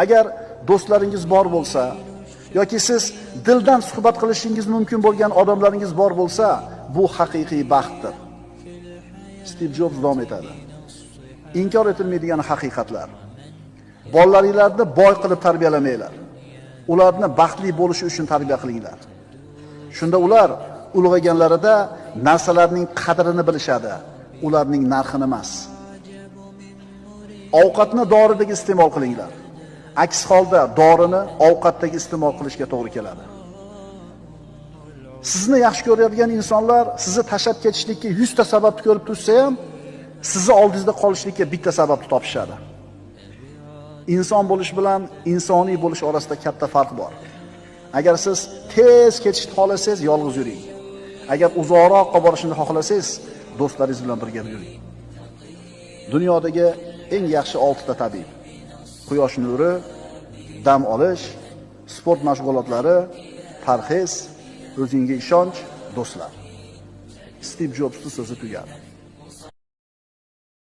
Agar do'stlaringiz bor bo'lsa yoki siz dildan suhbat qilishingiz mumkin bo'lgan odamlaringiz bor bo'lsa, bu haqiqiy baxtdir. Steve Jobs davom etadi. Inkor etilmaydigan haqiqatlar. Bolalaringlarni boy qilib tarbiyalamanglar. Ularni baxtli bo'lishi uchun tarbiya qilinglar. Shunda ular ulg'ayganlarida narsalarning qadrini bilishadi, ularning narxini emas. Ovqatni doridagi iste'mol qilinglar. Aks holda dorini ovqatdagi iste'mol qilishga to'g'ri keladi. Sizni yaxshi ko'radigan insonlar sizni tashlab ketishlikka 100 ta sababni ko'rib tursa ham, sizni oldingizda qolishlikka bitta sababni topishadi. Inson bo'lish bilan insoniy bo'lish orasida katta farq bor. Agar siz tez ketishni xohlasangiz, yolg'iz yuring. Agar uzoqroqqa borishni xohlasangiz, do'stlaringiz bilan birga yuring. Dunyodagi eng yaxshi 6 ta tabib: quyosh nuri, dam olish, sport mashg'ulotlari, parhez, o'zingga ishonch, do'stlar. Steve Jobsning so'zi tugadi.